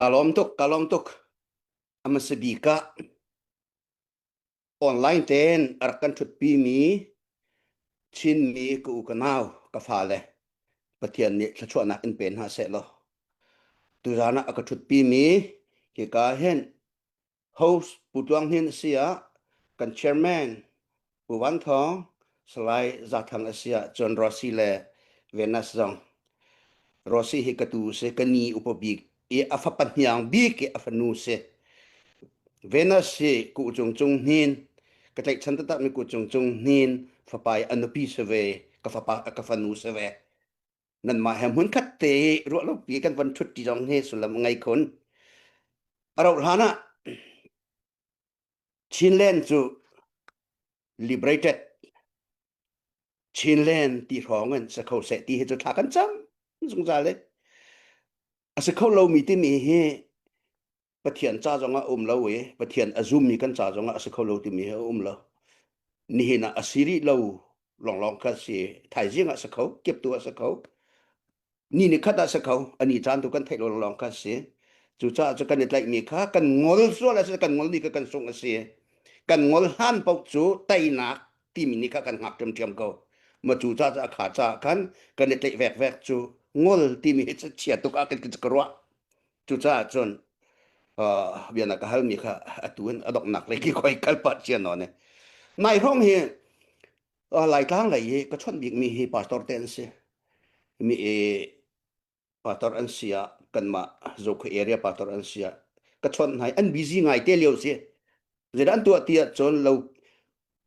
Ka lawm tuk, ka lawm tuk. A hmasa bik ah online tein a rak kan ṭhutpi mi Chinmi ka u ka nau, ka fale Pathian nih thluachuahnak in pe hna seh law tuzaan ah a ka ṭhutpi mi hika hin Host Pu Tluang Hnin a si ah kan chairman Pu Van Thawng, Salai Za Thang a si ah cun Rossi le Venus zong. Rossi hi ka tu si, ka ni upa bik i a fapa hniang bik i a fanu si. Venus hi ku cung cung hnin, ka tlaihchan taktak mi ku cung cung hnin fapa i a nupi si ve, ka fapa ka fanu si ve. Nanmah he hmunkhat te i ruah lo pi kan von ṭhut ṭi zong hi sullam a ngei khun. A rauh hlan ah Chinland cu liberated Chinland ti hrawng in si kho seh ti hi cu thla kan cam zungzal i a si kho lomi timi hi Pathian ca zong ah a um lo i Pathian a zummi kan ca zong ah a si kho lo timi hi a um lo. Nihin ah a si rih lo lawnglawng kha si. Thaizing ah si kho, kiptu ah si kho, ni ni khat ah si kho, ani caan tu kan theih lo lawnglawng kha si. Cucaah cu kan i tlaihmi kha kan ngol sual a si, kan ngol ni kha kan sungh a si. Kan ngol hlan paoh cu teinak timi ni kha kan hngak ṭhiamṭhiam ko. Ma cu ca cu a kha caah khan kan i tlaih vekvek cu ngol timi hi chia tuk ah kan ka ruah. Cucaah cun bia na ka halmi kha atu in a donghnak lei khi khoi kal pah cia nawn i. Nai hrawng hi Laitlang lei hi ka chawnh bikmi hi pastor te an si. Mi pastor an si ah kanmah Zokhua area pastor an si ah ka chawnh hna i an busy ngai te lio si. Zeidah an tuah ti ahcun lo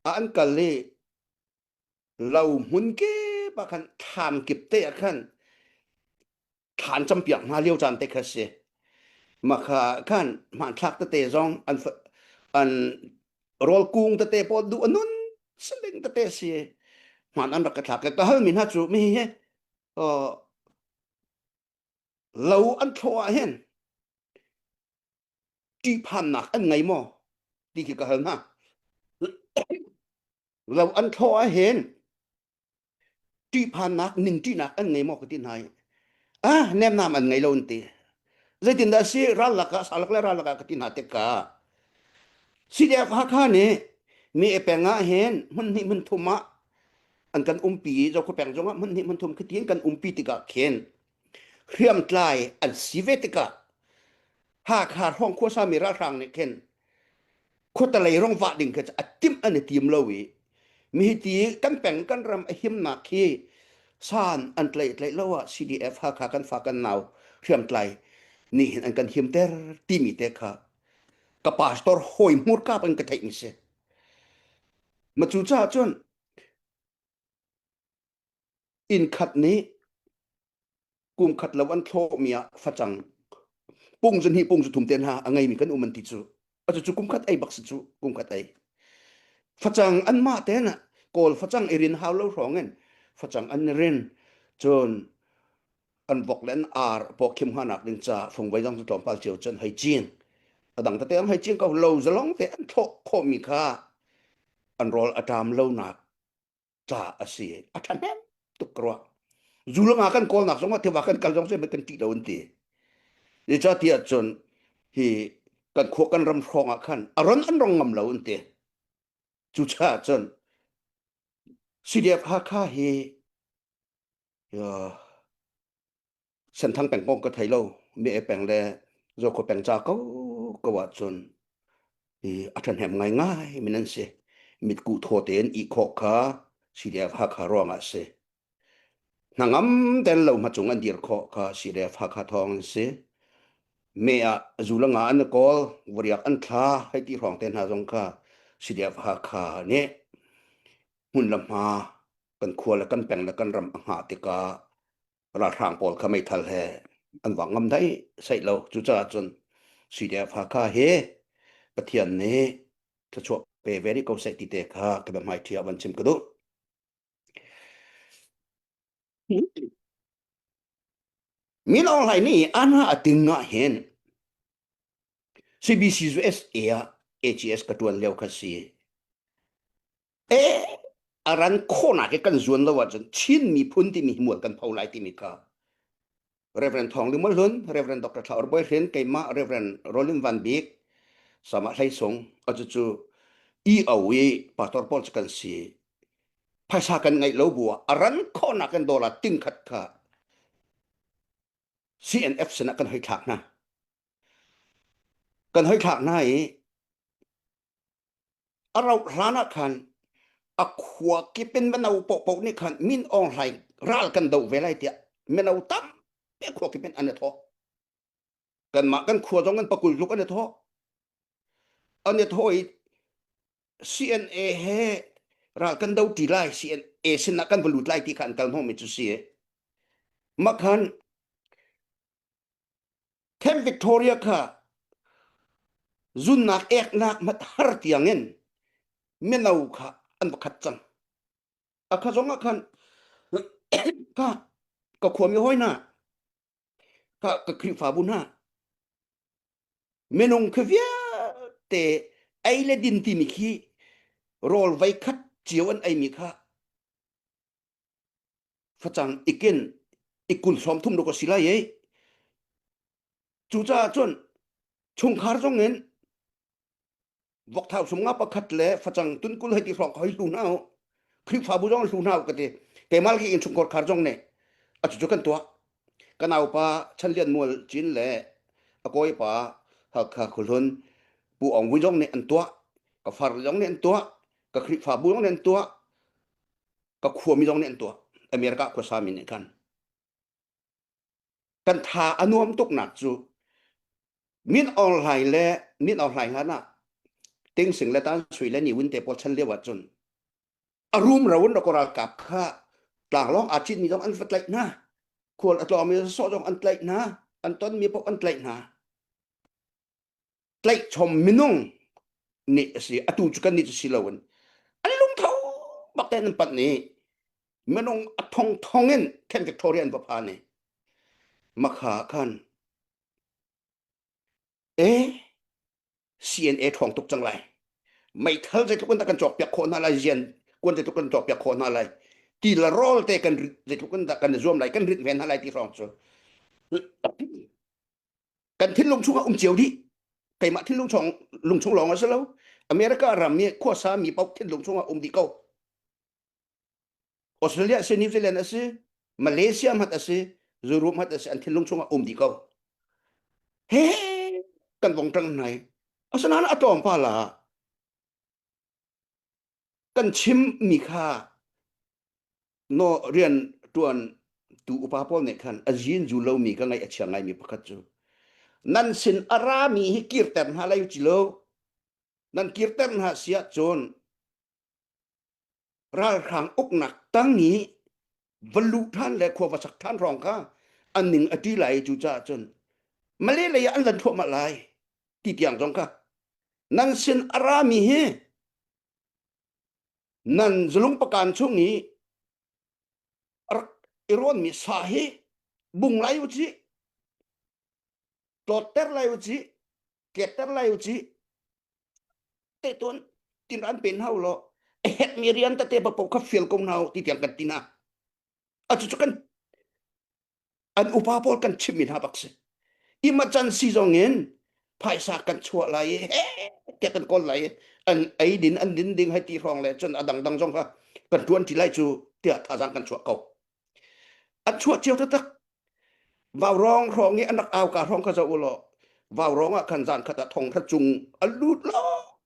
ah an kal i lo hmun kip ah khan thlam kip te ah khan thlan campiak hna lio caan te kha si. Makha khan hmanthlak tete zong an an rawl kung tete pawl duh a nun siling tete si. Hman an rak ka thlak. Ka hal mi hna cu mi hi lo an thlawh ah hin ṭihphannak an ngei maw ti khi ka hal hna. Lo an thlawh ah hin ṭihphannak ningṭihnak an ngei maw ka ti hna i ah nemnam an ngei lo an ti zeitindah si ral lakah salak le ral lakah ka ti hna tikah CDF Hakha nih mi e peng ah hin hmun hnih hmun thum ah an kan umpi Zokhua peng zongah hmun hnih hmun thum khi tiin kan umpi tikah khin hriamtlai an si ve tikah Hakha hrawng khuasa mi ralhrang nih khin khuatalei rong vah ding khi a timh an i tim lo i mi hi ti kan peng kan ram a himnak hi san an tlaih tlaih lo ah CDF Hakha kan fa kan nau hriamtlai nih hin an kan himter timi te kha ka pastor hawi hmurka in ka theih mi si ma cu caah cun inn khat nih kum khat lo an thlawhmi ah facang pung zu hnih pung zu thum te hna a ngeimi kan um an ti cu atu cu kum khat ei bak si cu kum khat ei facang an mah te na kawl facang i rin hau lo hrawng in facang an rin cun an vok le an ar pawkhim hnganak ding ca fungvei zong cu tlawmpal cio cun hei cin a dang tete ang hei cin ko lo zalong te an thlawh khawhmi kha an rawl a ṭam lonak ca a si a ṭhahnem tuk ka ruah zu le nga kan kawlnak zong ah tiva kan kal zong kan ṭih lo an ti zeicahtiah cun hi kan khua kan ram hrawng ah khan a ron an rong ngam lo an ti cucaah cun CDF Hakha hi Senthang peng kong ka thei lo mi e peng le Zokhua peng ca ko ko ahcun i a ṭhahnem ngaingai min an si mitkuh thaw tein ih khawh kha CDF Hakha ruangah a si hnangam ten lo hmacung an dir khawh kha CDF Hakha thawng an si me ah zu le nga an kawl vuriak an thla hei ti hrawng te hna zong kha CDF Hakha nih hmun le hma kan khua le kan peng le kan ram a hngah tikah ralhrang pawl kha meithal he an vak ngam dai saih lo cucaah cun CDF Hakha hi Pathian nih thluachuah pe ve rih ko seh ti te kha ka biahmai ṭhi ah van chim ka duh. Min Aung Hlaing nih an ha a ting ah hin CBC USA ah AGS ka ṭuan lio kha si. E a ran khawhnak hi kan zuan lo ahcun Chin miphun timi hi mual kan pho lai timi kha. Reverend Thawng Ling Hlun, Reverend Dr. Thla Or Bawi Hrin, keimah Reverend Rolin Van Bik, sama Hlei Sung, atu cu EO i pastor pawl cu kan si. Phaisa kan ngeih lo bu ah a ran khawhnak in dollar ting khat kha CNF sinah kan hoi thlak hna. Kan hoi thlak hna i a rauh hlan ah khan a khua kip in mino paohpaoh nih khan Min Aung Hlaing ral kan do ve lai tiah mino tampi khua kip in an i thawh. Kanmah kan khua zong in pakul tluk an i thawh. An i thawh i CNA he ral kan do ṭi lai, CNA sinah kan va lut lai ti kha an kal hnawhmi cu si. Mah khan Camp Victoria kha zunnak eknak hmat har tiangin mino kha an va khat cang. A kha zong ah khan ka ka khuami hawi hna ka ka Khrihfabu hna minung khi vialte ei le din timi khi rawl vei khat cio an eimi kha facang ikin ikul sawm thum ruk a si lai i cucaah cun chungkhar zong in vokthau sum nga pakhat le facang tunkul hei ti hrawng hoi hlu hna u Khrihfabu zong hlu hna u ka ti keimah ki innchungkhar khar zong nih a cucu kan tuah ka naupa Chanlian Mual Cin le a kawipa Halkha Khuhlun Pu Aung Vui zong nih an tuah ka far zong nih an tuah ka Khrihfabu zong nih an tuah ka khuami zong nih an tuah America khuasa mi nih khan kan tha a nuam tuknak cu Min Aung Hlaing le Min Aung Hlaing hlan ah Ting Sing le Tan Sui le Ni Win te pawl chan lio ah cun a rum ro in ralkap kha tlanglawng aa citmi zong an va tlaih hna khual a tlawngmi sawh zong an tlaih hna an tonmi paoh an tlaih hna tlaihchom minung nih a si atu cu kan nih cu si loin an lungtho bak tein an panh i minung a thong thong in Camp Victoria an va phan i makha khan e CNA ṭhawng tuk cang lai meithal zeitluk in dah kan cawk piak khawh hna lai zian kuan zeitluk kan cawk piak khawh hna lai ti le rawl te kan zeitluk in dah kan i zuam lai kan rit ve hna lai ti hrawng cu kan thinlung chungah um cio dih keimah thinlung chung lung chung lawng a si lo America ram i khuasa mi paoh thinlung chungah um dih ko Australia a si New Zealand a si Malaysia hmat a si Europe hmat a si an thinlung chungah um dih ko he kan vong tang nai asinain a tlawm pa la kan chim mi kha no rian tuan tu upa pawl nih khan a zin zu lomi ka ngaih a chia ngaimi pakhat cu nan sin a rami hi kirter hna lai ci lo nan kirter hna si ahcun ralhrang uknak tang i va luh ṭhan le khua va sak ṭhan hrawng kha an ning a ṭi lai cu caah cun Malay lei ah an lan thluahmah lai ti tiang zong kha nan sin a rami hi nan zulung pakan chung i rak i rawnmi sa hi bung lai u ci tlawtter lai u ci ketter lai u ci te tuan tin ran pen hau lo a hek mi rian tete pa kha fial ko hna ti tiang kan ti na a cu kan an upa pawl kan chim mi hna bak si emergency zong in phaisa kan chuah lai i he tiah kan kawl lai i an ei din an din ding hai ti hrawng le cun a dangdang zong kha kan tuan ti lai cu tiah thazang kan chuah ko an chuah cio taktak Vaurawng hrawng i an rak au ka hrawng kha zoh u law vaurawng ah khan zan khat ah thong kha cung a lut lo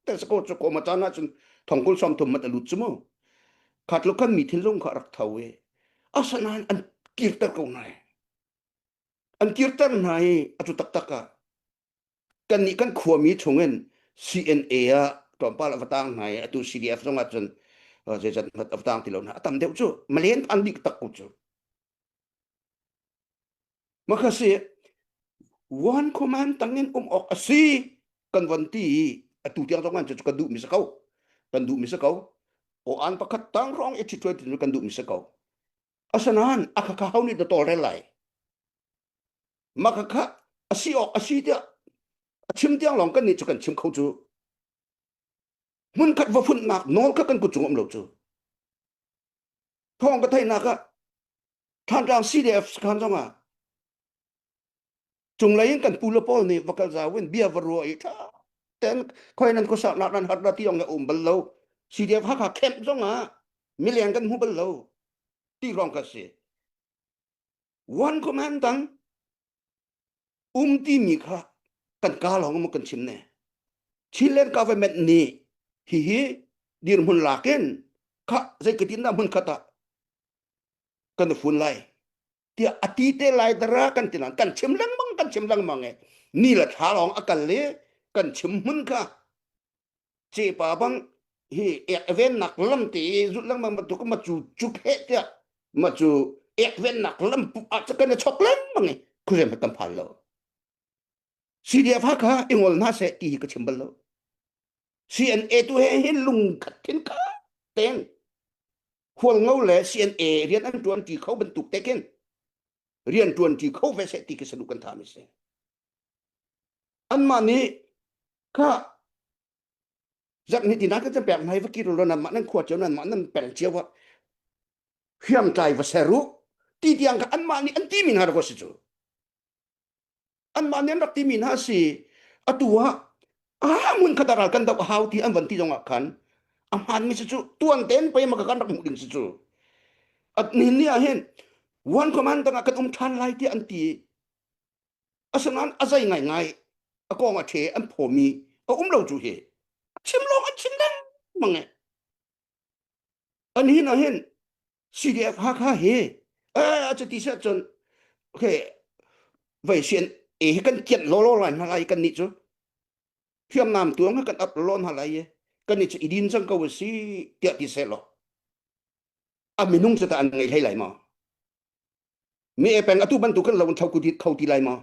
te sako cu ko ma caan ah cun thong kul som thum mat a lut cu mu khat lo khan mi thinlung kha rak tho i asanain an kirter ko hna an kirter hna i atu taktak ah kannih kan khuami chungin CNA ah tlawmpal a va tang hna i atu CDF zong ah cun zeizat a va tang ti lo hna a tam deuh cu malen an dik tak ko cu Maka si one command tangin um awk a si kan von ti i atu tiang zong an cu kan duh mi si ko kan duh mi si ko o an pakhat tang rong i ṭhithuai ti kan duh mi si ko asanain a khakha ho nih da tawlrel lai maka kha a si awk a si tiah a chim tiang lawng kan nih cu kan chim kho cu hmunkhat va funnak nawl kha kan kut cung um lo cu thawng ka theihnak ah Thantlang CDF sakhan zong ah. Cunglei in kan pu le pawl nih va kal zau in bia va ruah i ṭha ten khoi nan khuasaknak nan har ti ong um bal lo. CDF Hakha camp zong ah mileng kan hmu bal lo ti rong ka si. One command dang um timi kha kan ka lawng maw kan chim ne. Chinland government nih hihi dirhmun lakin kha zeitin dah hmun khat ah kan fun lai tiah a ti te lai dara kan ti kan chim lengmang kan chim lengmang e ni la thla lawng a kal le kan chim hmun kha cepa bang hi ek ven nak lam te zut lengmang bantuk ma cu cu phe tiah ma cu ek ven nak lam pu a kan chok lengmang e khurem kan phan lo CDF kha ingol na se ti hi ka chim bal lo CNA tu he hin lung khat thin kha ten Khualngo le CNA rian an ṭuan ṭi kho bantuk te khin rian ṭuan ṭi kho ve seh ti khi saduh kan thami si. Anmah nih kha zak ni tina kan pek mai va kir lo nan mah nan khua cio nan mah nan peng cio ah hriamtlai va ser u ti tiang kha anmah nih an ti mi hna rak si cu. Anmah nih an rak timi hna a si. Atu ah ah mun khat ral kan doh a hau ti an van ti zong ah khan a hmaanmi si cu tuan tein pei ma kan rak hmuh ding si cu. At nihin ni ah hin one command tangah kan um ṭhan lai tiah an ti. Asinain a zei ngaingai a kong a ṭhe an phawmi a um lo cu hi. Chim lawng an chim lengmang e. An hin ah hin CDF Hakha hi eh cuti si ahcun okay vei sian e hi kan kianh lawlaw lai hna lai kan nih cu hriamnam tuang kan up law hna lai i kan nih cu i din cang ko si tiah ti seh law a minung cu tah an ngei hlei lai maw mi e peng atu bantuk khin lo an tho kho ti lai maw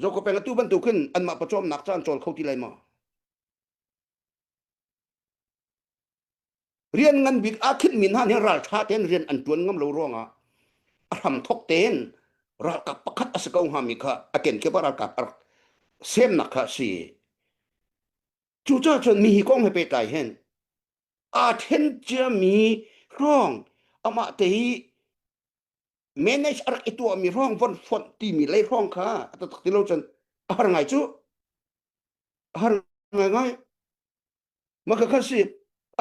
zoko peng atu bantuk khin anmah pawcawmnak ca an cawl kho ti lai maw Rian ngan bik aa khinhmi hna nih ralṭha tein rian an ṭuan ngam lo ruangah a hramthawk tein ralkap pakhat a si ko hngami kha a kenkip ah ralkap a rak semnak kha a si. Cucaah cun mi hi kong he pehtlai hin aa ṭhen ciami hrawng amah te hi manage a rak i tuahmi hrawng von fonh timi lei hrawng kha a taktak ti lo cun a har ngai cu a har ngaingai. Maka kha si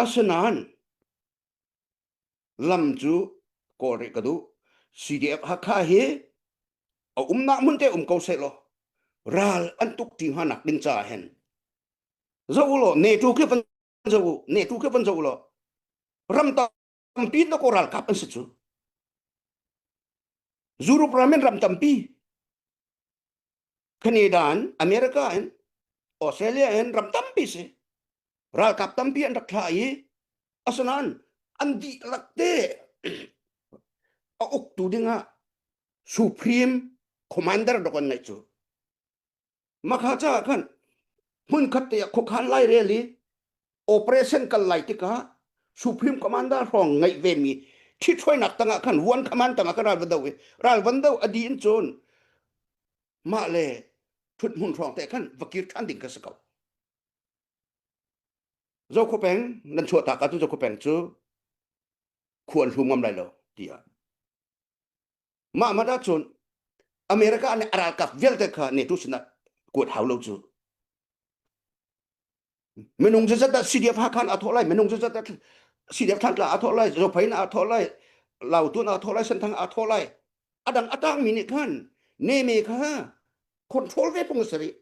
asinain lam cu kawl rih ka duh. CDF Hakha hi a umnak hmun te um ko seh law ral an tuk ti hnga nak ding caah hin zoh u law NATO khi van zoh u NATO khi van zoh u law ram tampi na ko ralkap an si cu Europe ram in ram tampi Canada in America in Australia in ram tampi si ralkap tampi an rak thlah i asinain an dihlak te a uktu dingah supreme commander dok an ngeih cu makha caah khan hmunkhat te ah khuakhan lai rel i operation kal lai tikah supreme commander hrawng ngeih ve mi ṭhithruainak tangah khan one command tangah khan ral va do i ral van do a di in cun mah le ṭhut hmun hrawng te khan va kir ṭhan ding ka si ko. Zokhua peng nan chuah tak ahcun Zokhua peng cu khua an hlum ngam lai lo tiah. Mah mat ahcun America nih a ralkap vialte kha NATO sinah kuat hau lo cu. Minung zat dah CDF Hakha aa thawh lai, minung zat dah CDF Thantlang aa thawh lai, Zophei aa thawh lai, Lautun aa thawh lai, Senthang aa thawh lai. A dang a tangmi nih khan neme kha control ve pung a si rih.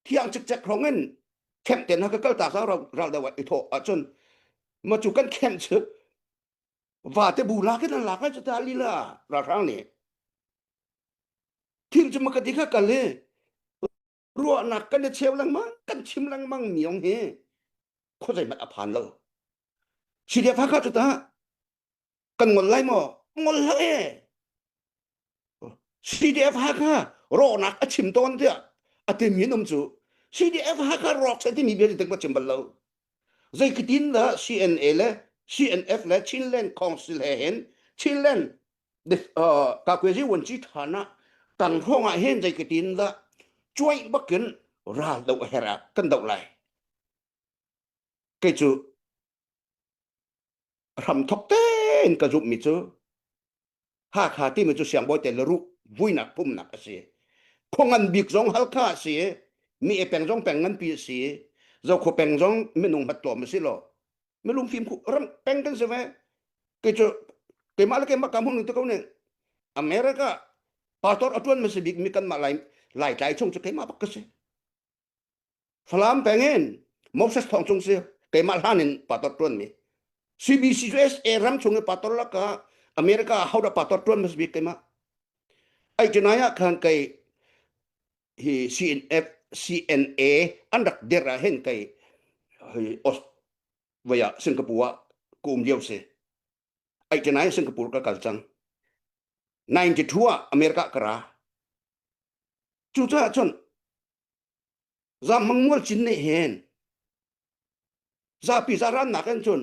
Thiang cikcek hrong in kemh te hna ka kal tak ral ral deuh i thawh ahcun ma cu kan kemh cu vate bu lak in an lak lai cu ta lila ralhrang nih thil cu makati kha kal i ruahnak kan i cheu lengmang kan chim lengmang mi ong hi khuazei hmanh a phan lo CDF Hakha cu tah kan ngol lai maw ngol hlah e CDF Hakha rawhnak a chim tawn tiah a timi an um cu CDF Hakha rawk se timi bia ti chim bal lo zeikitin dah CNA le CNF le Chinland Council he hin Chinland Kakuazi Wanci thana tang hrawng ah hin zeikitin dah cuai bakin ral do a herh ah kan doh lai kei cu hram thok tein ka zumhmi cu Hakha timi cu siangbawi te le ruh vuinak pumnak a si. Khua ngan bik zong Halkha a si i mi e peng zong peng nganpi a si i Zokhua peng zong minung hmat tlawm a si lo. Milung fim ram peng kan si ve. Kei cu keimah le keimah ka hmang te ko ning. America pastor a tuan hmasa bik mi kanmah Lai Laitlai chung cu keimah bak ka si. Falam peng in Moses Thawng Cung si keimah hlan in pastor tuan mi. CBC USA ram chung i pastor laka America hodah pastor tuan hmasa bik keimah. Ai chunai ah khan kei hi CNF CNA an rak dir ah hin kei hi Aus vaya Singapore ah ka um lio si. Ai chunai Singapore ka kal cang. 92 ah America ka ra. Cucaah cun Zammang mual cin nih hin zapi zaran nak in cun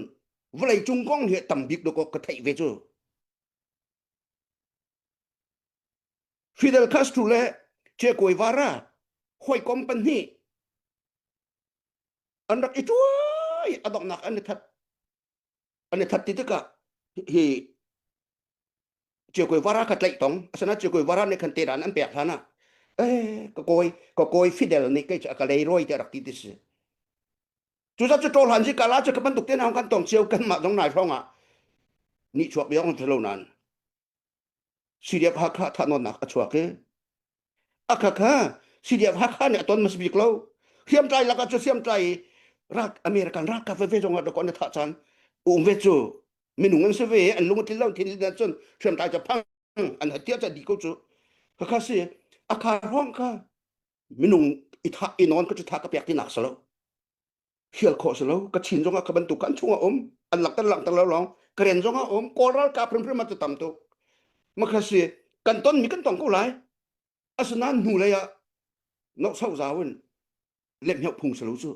vawlei cung kong hi tam bik dawk ka theih ve cu. Fidel Castro le Che Guevara hawikom pahnih an rak i tuai a donghnak an i that an i that ti tikah hi Che Guevara kha tlaih tong asana Che Guevara nih khan tedan an pek hlan ah eh ka kawi ka kawi Fidel nih kei cu a ka leirawi tiah rak ti ti si cu zat cu ṭawl han si kala cu ka bantuk te na kan tong cio kan mah zong nai hrawng ah nih chuak biang thalo nan CDF Hakha thahnawnnak a chuak i a kha kha CDF Hakha nih a ton hmasa bik lo hriamtlai lakah cu hriamtlai rak American ralkap veve zong ah dawkaw na thah caan um ve cu minung an si ve an lung a tlin lo thin lin cun hriamtlai cu phang an hatia ca di ko cu khakha si a kha ruang kha minung i thah i nawn ka cu tha ka pek ti nak salo hial khawh si lo ka chin zong ah ka bantuk kan chung ah um an langhter langhter lo lawng karen zong ah um kawl ralkap hrimhrim ah cu tam tuk makha si kan ton mi kan tong ko lai asinain hnu lei ah nok sau zau in lem hneuh phung si lo cu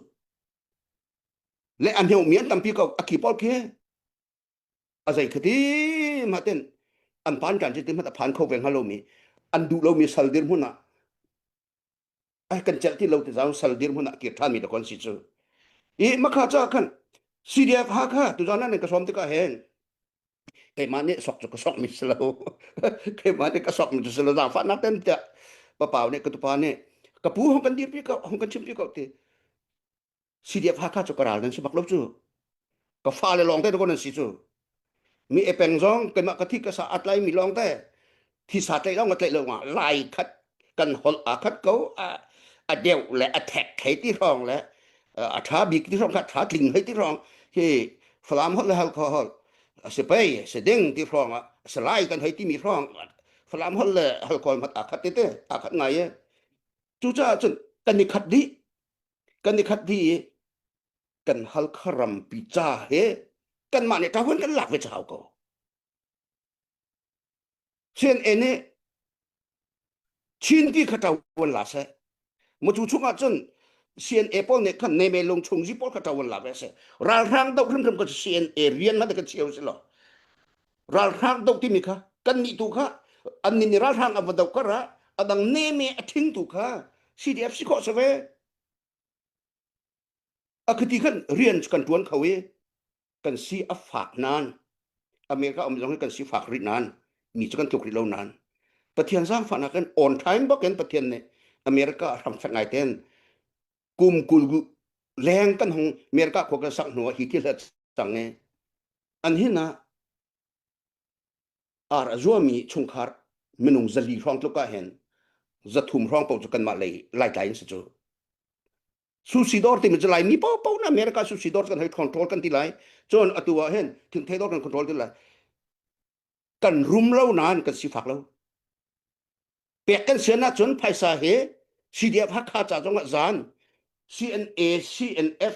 le a hneuh mi an tampi ko a khi pawl khi a zei khati ma ten an pan kan ti hmat a phan kho ve hnga lo mi an duh lo mi sal dir hmun ah ai kan celh ti lo ti zau sal dir hmun ah kir ṭhan mi da kon si cu i makha cha khan CDF Hakha tuzan nan ka som tikah hen keimah nih sok cu ka sok mi si lo keimah nih ka sok mi cu si lo zaangfahnak ten tiah papau nih ka tupa nih ka pu hong kan dirpi ko hong kan chimpi ko ti CDF Hakha cu ka ral nan si bak lo cu ka fale lawng te nan si cu mi e peng zong keimah ka thi ka sa atlai mi lawng te thi sa tlaih lawng ka tlaih lo nga lai khat kan holh a khat ko a a deuh le a thek thei ti hrawng le a tha bik ti hrawng kha tha tling hei ti hrawng hi Falam holh le Halkha holh a si pei si ding ti hrawng ah si lai kan hei ti mi hrawng Falam holh le Halkawl mat a khat te te a khat ngai e cucaah cun kan i khat dih kan i khat dih i kan Halkha rampi ca he kanmah nih ṭahuan kan lak ve chau ko. CNA nih Chin ti kha ṭahuan la seh. Mucu chungah cun CNA pawl nih khan neme lung chung zi pawl kha ṭahuan la ve seh. Ralhrang doh hrimhrim ka CNA rian hmanh kan cheu si lo. Ralhrang doh timi kha kan nih tu kha an nih ralhrang an va doh kar ah adang neme a ṭhing tu kha CDF si khawh si ve. A khiti khan rian kan ṭuan kho i kan si a fak nain America um zong hi kan si fak rih nain mi cu kan tluk rih lo nain Pathian zaangfahnak in on time bakin Pathian nih America hram fek ngai ten kum 20 leng kan hung America khua kan sak hnu ah hi thil he cang i an hin ah ar a zuami chungkhar minung 400 hrawng tluk ah hin 300 hrawng paoh cu kanmah lei laitlai in si cu Sushi dawr timi cu Laimi paohpaoh na America sushi dawr kan hei control kan ti lai. Cun atu ah hin thingthei dawr kan control ti lai. Kan rum lo nain kan sifak lo. Pek kan sian ahcun phaisa hi CDF Hakha ca zong ah zan CNA CNF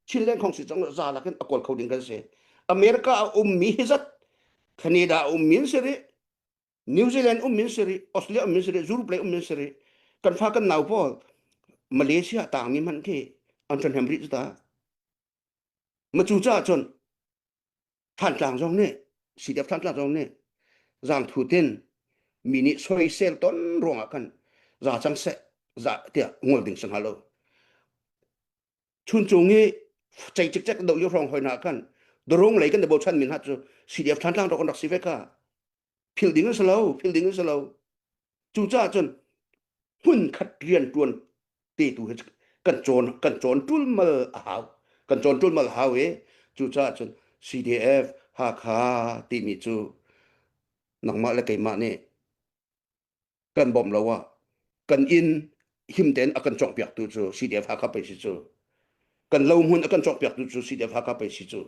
Chinland Khongsi zong ah za lakin a kawl kho ding kan si. America a ummi hi zat Canada a ummi an si rih. New Zealand um min si rih, Australia um min si rih, Europe lei um min si rih. Kan fa kan nau pawl Malaysia tangmi hmanh khi an ṭhahnem rih cu ta. Ma cu caah cun Thantlang zong nih CDF Thantlang zong nih zaangthu tin mi nih soisel ton ruangah khan za cang seh za tiah ngol ding si hnga lo. Chuncung i cei cikcek do lio hrawng hoi hna khan dorung lei kan i bochan mi hna cu CDF Thantlang rak an rak si ve ka. Philh ding an si lo, philh ding an si lo. Cucaah cun. Hmunkhat rianṭuan te tu hi kan cawn kan cawn ṭulmal a hau. Kan cawn ṭulmal a hau i cucaah cun CDF Hakha timi cu nangmah le keimah nih kan bawmh lo ah kan inn him tein a kan cawnpiaktu cu CDF Hakha pei si cu. Kan lo hmun a kan cawnpiaktu cu CDF Hakha pei si cu.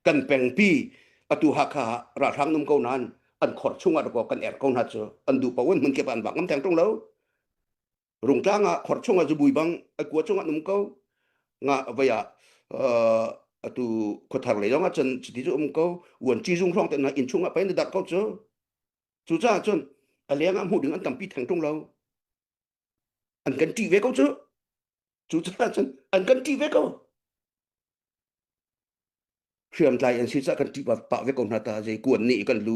Kan pengpi atu Hakha ah ralhrang num ko nain an khor chungah dakaw kan er ko hna cu an duh paoh in hmun kip ah an vak ngam theng ṭung lo. Rungtlang ah khor chungah zubui bang a kua chungah num ko. Nga vei ah atu khuathar lei zong ah cun cuti cu um ko. Uanci zung hrawng te hna inn chungah pei na darh ko cu. Cucaah cun a leng ah hmuh ding an tampi theng ṭung lo. An kan ṭih ve ko cu. Cucaah cun an kan ṭih ve ko. Hriamtlai an si caah kan ṭih pah ve ko hna ta zei kuan nih kan lu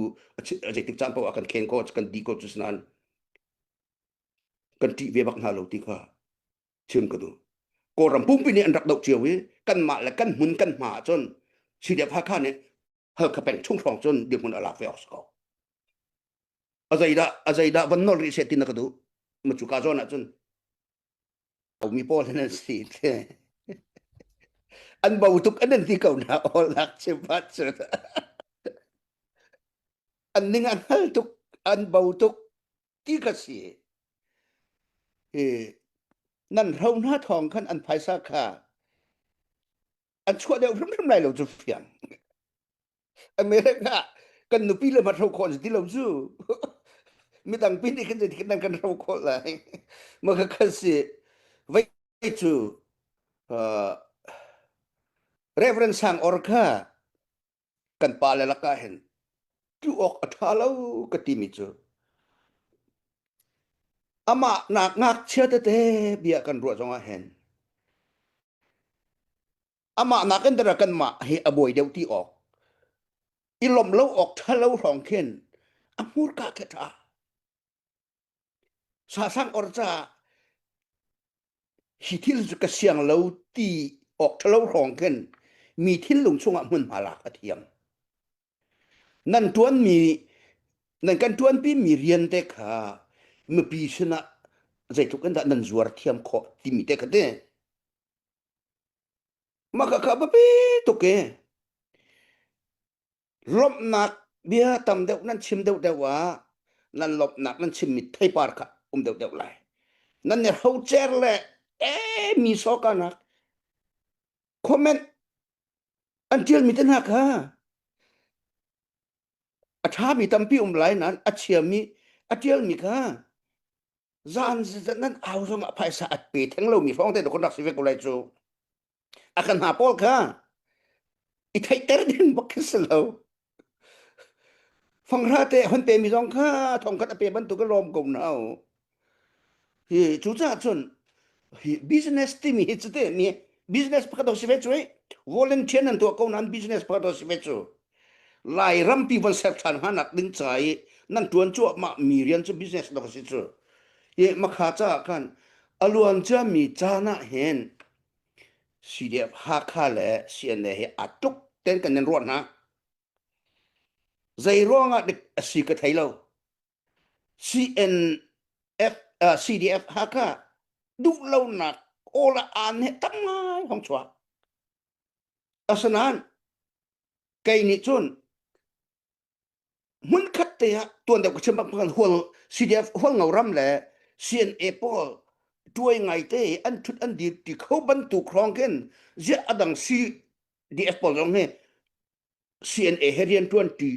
zeitik caan paoh ah kan khen ko kan di ko cu nain kan ṭih ve bak hna lo ti kha chim ka duh. Kawlram pumpi nih an rak doh cio i kanmah le kan hmun kan hma ahcun CDF Hakha nih Halkha peng chung hrawng cun dirhmun a lak ve awk si ko. A zeidah a zeidah van nol rih seh ti na ka duh. Ma cu ka zawn ahcun mi pawl hin an si te. An bo tuk an an ti ko na awl nak chim pat cun. An ning an hngal tuk an bo tuk ti ka si. Hi nan hro hna thawng khan an phaisa kha an chuah deuh hrimhrim lai lo cu fiang. America kan nupi le hmat hro khawh ti lo cu. Midang pi nih kan zeitik nan kan hro khawh lai. Ma kha kha si vei cu uh, Reverend Sang Or kha kan pa le lakah hin tu awk a ṭha lo ka timi cu amah nak ngakchia tete bia kan ruah zongah hin amah nakin dara kanmah hi a buai deuh ti awk i lawmh lo awk ṭha lo hrawng khin a hmurka khi ṭha sasang or caah hi thil cu ka siang lo ti awk ṭha lo hrawng khin mi thinlung chungah hmunhma lak a thiam nan ṭuanmi nan kan ṭuanpi mi rian te kha mipi sinah zeitluk in dah nan zuar thiam khawh timi te kha te mah kha kha biapi tuk e lawmhnak bia tam deuh nan chim deuh deuh ah nan lawmhnak nan chimmi theipar kha um deuh deuh lai nan ne hrocer le e mi sokanak comment an ṭialmi te hna kha a ṭhami tampi um lai nain a chiami a ṭialmi kha zan nan au zong ah phaisa a pe theng lomi hrawng te kan rak si ve ko lai cu a kan hna pawl kha i theihter ding bak khi si lo fanghra te hon pe mi zong kha thongkhat a pe bantuk ka lawm ko nau hi cucaah cun hi business timi hi cute mi business pakhat si ve cu volunteer nan tuah ko nan business pakhat si ve cu lai rampi von ser than hnga nak ding ca i nan tuan cuahmah mi rian cu business dok si cu i makha caah khan a luan cia mi caan ah hin CDF Hakha le CNA hi aa tluk ten kan in ruah hna zei ruangah dik a si ka thei lo CNF uh, CDF Hakha duh lonak awl aan he tam ngai hong chuak asinain kei nih cun hmunkhat te ah tuan deuh ka chim bak bang hual CDF hual ngo ram le CNA pawl tuai ngai te an thut an dir ti kho bantuk hrawng khin ziah adang CDF pawl zong hi CNA he rian tuan ti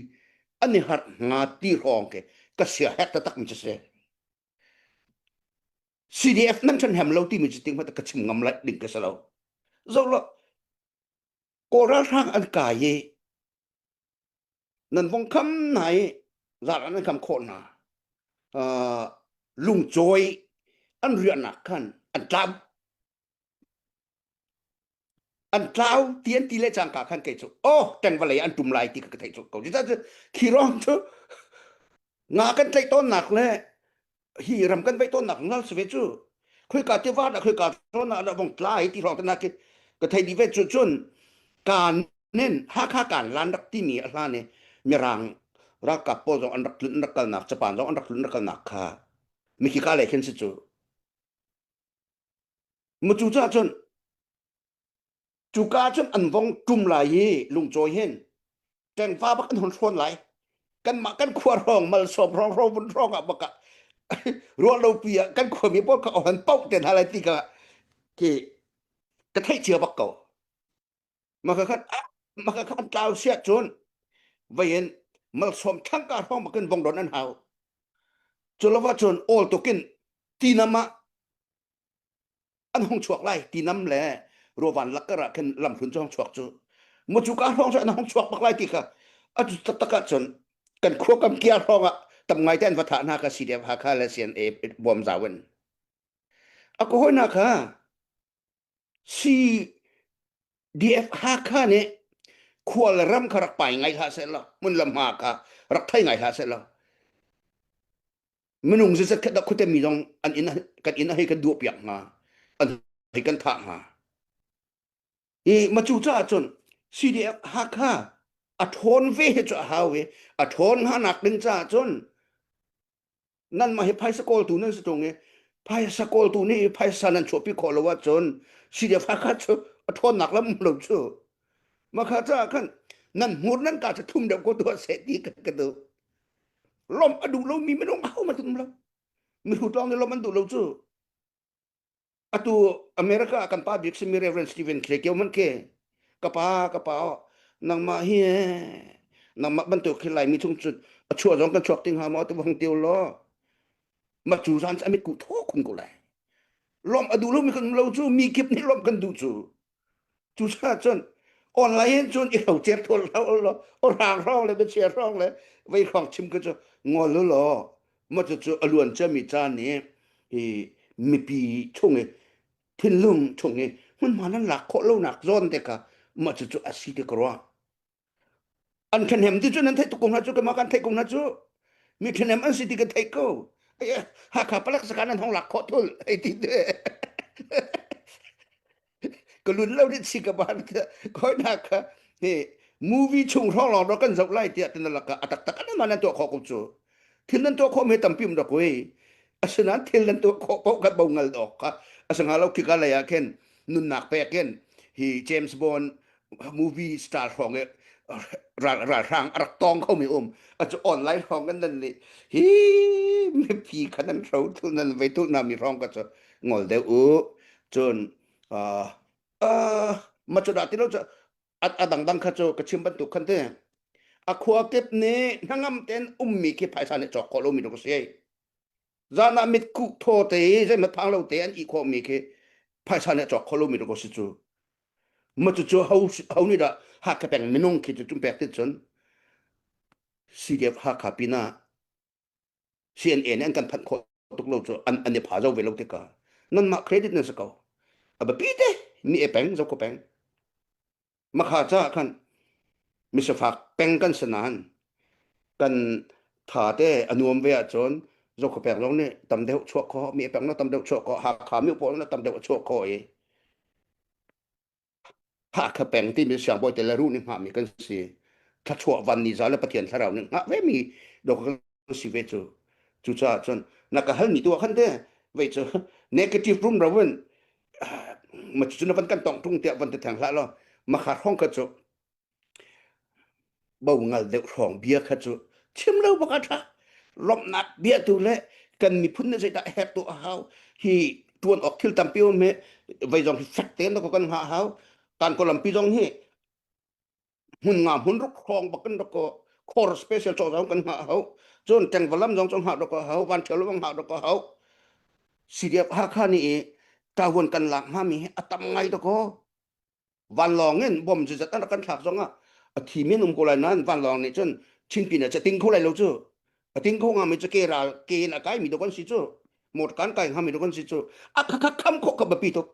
an i harh hnga ti hrawng ke ka sia hek taktak mi cu si CDF nan ṭhan hem lo timi cu ting ka chim ngam lai ding ka si lo zo lo Kawl ralhrang an kai i nan vong kham hna i zar an kham khawh hna uh, lungcawi an riahnak khan an tlau an tlau ti an ti le cangka khan kei cu oh teng vawlei an tum lai ti ka theih cu ko cu khi rong cu nga kan tlaih tawnnak le hi ram kan veih tawnnak ngal si ve cu khoika tiva dah khoika zawn ah dah vong tlai ti hrawng te ki ka thei dih ve cu cun kaan nin Hakha kaan lan rak timi a hlan i mirang ralkap pawl zong an rak tlun an rak kalnak Japan zong an rak tlun an rak kalnak kha mikhi ka lei khin si cu. Mu cu cah cun cuka cun an vong ṭum lai i lungcawi hin ṭengfa bak an hon hrawn lai. Kanmah kan khua hrawng malsawm hrawng hrawng hrawng ah bak ah ruah lo pi ah kan khuami pawl kha an pauh te hna lai ti ka khi ka theih cia bak ko. Maka khan maka khan tlau sia cun vei in malsawm thangka hrawng bakin vong don an hau. Cu lo cun awl tukin tinam ah an hung chuak lai tinam le ruavan lakkar ah khin lamhlun cu hung chuak cu mu cu ka hrawng cu an hung chuak bak lai ti kha atu taktak ah cun kan khua kam kia hrawng ah tam ngai te an va thah hna ka CDF Hakha le CNA bawm zau in a ko hoi na kha CDF Hakha nih khua le ram kha rak pai ngai hlah seh law hmun lam hma kha rak thei ngai hlah seh law minung zizat khat dah khuate mi zong an inn kan inn hei kan duah piak hnga an hei kan thah hnga i ma cu caah cun CDF Hakha a ṭhawn ve hi cu a hau i a ṭhawn hnga nak ding caah cun nanmah hi phaisa kawltu nan si ṭung i phaisa kawltu nih phaisa nan chuahpi khawh lo ahcun CDF Hakha cu a ṭhawnnak lam um lo cu makha caah khan nan hmur nan ka cu thum deuh ko tuah seh ti ka ka duh lawmh a duh lomi minung ahohmanh an um lo mihrut lawng nih lawmh an duh lo cu atu America ah kan pa bik simi Reverend Stephen Clay kio man ke ka pa ka pa nangmah hi nangmah bantuk khi Laimi chung cu a chuah zong kan chuak ting ha maw tu hong tiu law ma cu zan amit ku tho khun ko lai lawmh a duh lomi kan um lo cu mi kip nih lawmh kan duh cu Cucaah cun online in cun i hrocer thawl hlah law rang hrawng le biachia hrawng le vei hrawng chim ka cu ngol u law ma cucu a luan ciami caan nih hi mipi chung i thinlung chung i hmunhma nan lak khawh lonak zawn te kha mah cucu a si ti ka ruah. An ṭhahnem ti cu nan theih tuk ko hna cu keimah kan theih ko hna cu mi ṭhahnem an si ti ka theih ko. Hakha palek sakhan an hong lak khawh thul hei ti te. Ka lun lo dit si ka ban koi na kha he movie chung hrawng lawng do kan zoh lai tiah tin laka a taktak an man an tuah khawh ko cu. Thil nan tuah khawh me tampi um dak oi. Asinain thil nan tuah khawh paoh kha bo ngal dawk kha asanga lo khika lei ah khin nunnak pek in hi James Bond movie star hrawng i ral ralhrang a rak tong khomi um a cu online hrawng kan nan nih hi mipi kha nan hro tu nan vei tu na mi hrawng ka cu ngol deuh u cun uh, uh, ma cu dah ti lo cu a dangdang kha cu ka chim bantuk khan te a khua kip nih hnangam ten ummi khi phaisa nih cawk khawh lomi dong si zan ah mit kuh thaw te zeihmanh phang lo te an i khawhmi khi phaisa nih cawk khawh lomi dong si cu Ma cucu ho ho nih dah Hakha peng minung khi cu cum pek ti cun CDF Hakha pinah CNA nih an kan phanh khawh tuk lo cu an an i pha zo ve lo tikah nanmah credit nan si ko. A biapi te mi e peng zo ko peng. Makha caah khan misafak peng kan si nain kan tha te a nuam ve ahcun zokho peng zong nih tam deuh chuah khawh mi peng na tam deuh chuah khawh Hakha mi pawl na tam deuh chuah khawh i Hakha peng timi siangbawi te le ruh nih hngahmi kan si. Thluachuah van ni za le Pathian thlarau nih hngah ve mi dawk kan si ve cu. Cucaah cun na ka halmi tu ah khan te vei cu negative rum ro in ma cu na van kan tong tung tiah van ti theng hlah law makha hrawng kha cu Bo ngal deuh hrawng bia kha cu chim lo bak a ṭha. Lawmhnak bia tu le kan miphun nih zeidah herh tu a hau. Hi ṭuan awk thil tampi um hi vei zong hi fek tein dawkaw kan hngah hau. Kan kawlampi zong hi hmun nga hmun ruk hrawng bak kan rak khor special cawk zong kan hngah hau. Cun ṭengvalam zong cu hngah dawk a hau. Vanṭhial zong hngah dawk a hau. CDF Hakha nih i ṭavuan kan lak hngami hi a tam ngai dawkaw. Vanlawng in bom zizat an rak kan thlak zong ah a thi men um ko lai nain vanlawng nih cun Chinpin ah ting kho lai lo cu. A ting kho ngami cu ke ral ke in a kai mi do kan si cu. Motor kan kai ngami do kan si cu. A kha kha kham khawh kha biapi tuk.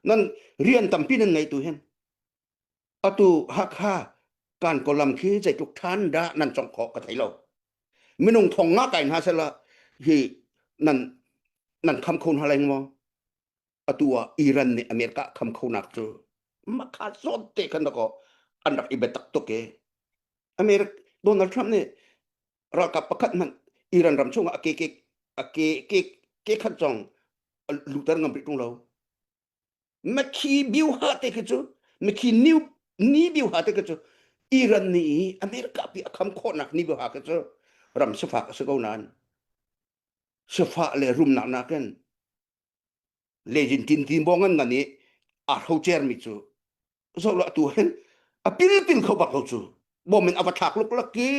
Nan rian tampi nan ngei tu hin. Atu Hakha kan kolam khi zeitluk than dah nan cong khawh ka thei lo. Minung thong nga kai hna sela hi nan nan kham kho hna lai maw? Atu ah Iran nih America kham khonak cu makha zawn te khan dakaw an rak i biatak tuk i America Donald Trump nih ralkap pakhat hmanh Iran ram chungah a ke ke a ke ke ke khat zong luter ngam rih ṭung lo. Makhi biuha te khi cu makhi new ni biuha te khi cu Iran nih America pi a kham khawhnak ni biuha khi cu ram sifak a si ko nain sifah le rumnak nakin lejin tin tin bo ngan ngan i a hrocer mi cu zoh la tu hin a pil pil kho bak lo cu bom in a va thlak luk lak ki